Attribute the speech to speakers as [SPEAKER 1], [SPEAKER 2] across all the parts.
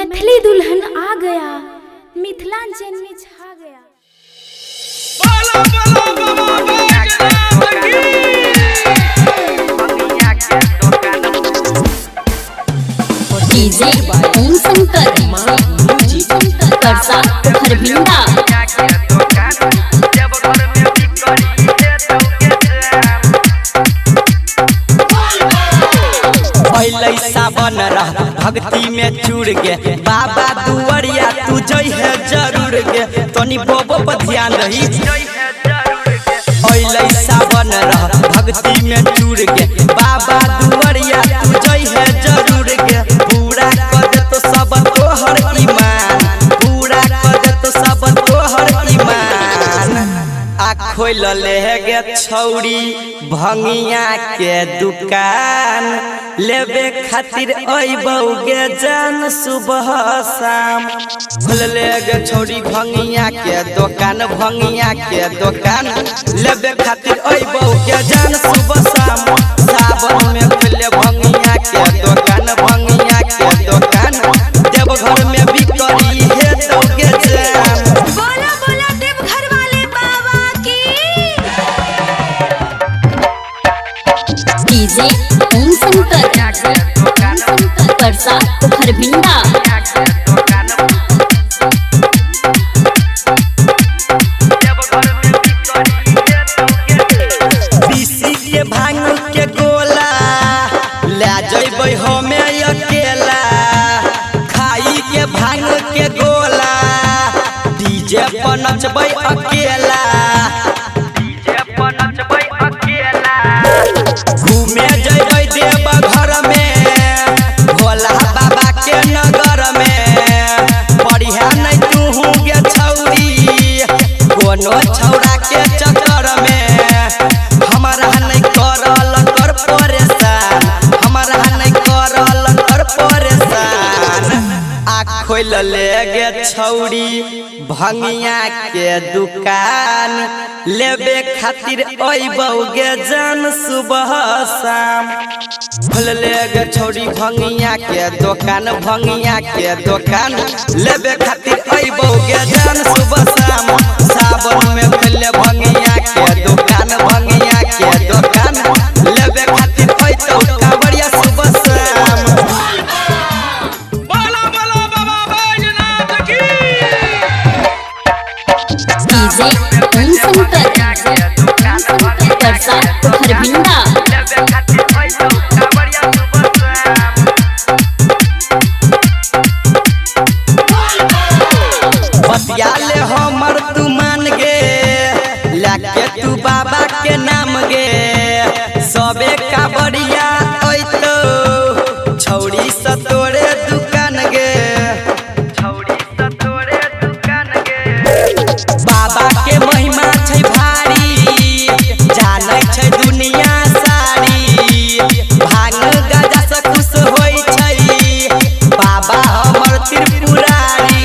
[SPEAKER 1] मैथिली दुल्हन आ गया, मिथिलांचल में छा गया।
[SPEAKER 2] डीजे ओम शंकर परसा हरभिंडा।
[SPEAKER 3] पहले सावन रह भक्ति में चूर गे, बाबा दुआरिया तू जई है जरूर गे, तनी बोबो पर ध्यान रही। पहले सावन रह भक्ति में चूर गे, बाबा दुआरिया तू जई है जरूर गे, पूरा कर दे तो सब तोहर ईमान, पूरा कर दे तो सब तोहर ईमान। आ खोल ले गे छौरी भंगिया के दुकान, लेबे खातिर अइबौ गे जान सुबह शाम। खोल ले गे छौरी भंगिया के दुकान, भंगिया के दुकान, लेबे खातिर अइबौ गे जान सुबह शाम। सावन में खोले भंगिया के दुकान, भंगिया के दुकान, देवघर में बिकरी हे तो गे जान।
[SPEAKER 1] बोला बोला देवघर वाले बाबा की।
[SPEAKER 2] डीजे ओम शंकर परसा हरभिंडा।
[SPEAKER 3] पीसी के भांग के गोला ले जइबै हमे अकेला, खाई के भांग के गोला डीजे पर नचबै अकेला, घूमे जइबै देवघर में, भोला बाबा के नगर में। बढ़िया नहीं तू गे छौरी कोनो छौरा के चक्कर में, हमरा नहीं करल कर परेशान, हमरा नहीं करल कर परेशान। आ खोल ले गे छौरी भंगिया के दुकान, लेबे खातिर अइबौ गे जान सुबह शाम। खोल ले गे छौरी भंगिया के दुकान, भंगिया के दुकान, लेबे खातिर अइबौ गे जान सुबह शाम। सावन में खोले भंगिया के दुकान, भंगिया के दुकान, लेबे खातिर अइतौ कांवरिया सुबह शाम।
[SPEAKER 2] डीजे ओम शंकर परसा हरभिंडा।
[SPEAKER 3] बतिया ले हमर तू मान गे, लाके तू बाबा के नाम गे, सबे कांवरिया अइतौ छौरी स तोरे दुकान गे, बाबा के महिमा छै भारी, जानै छै दुनिया सारी, भांग गाजा से खुश होइ छै बाबा हमर त्रिपुरारी।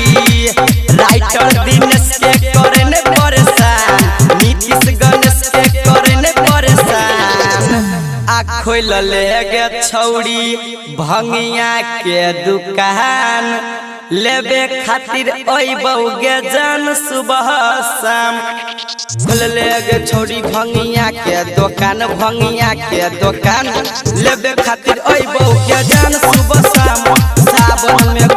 [SPEAKER 3] राइटर दिनेश के करे ने परेशान, नीतीश गणेश के करे ने परेशान। आ खोल ले गे छौरी भंगिया के दुकान, लेबे खातिर अइबौ गे जान सुबह शाम। खोल ले गे छौरी भंगिया के दुकान, भंगिया के दुकान, लेबे खातिर अइबौ गे जान सुबह शाम। सावन में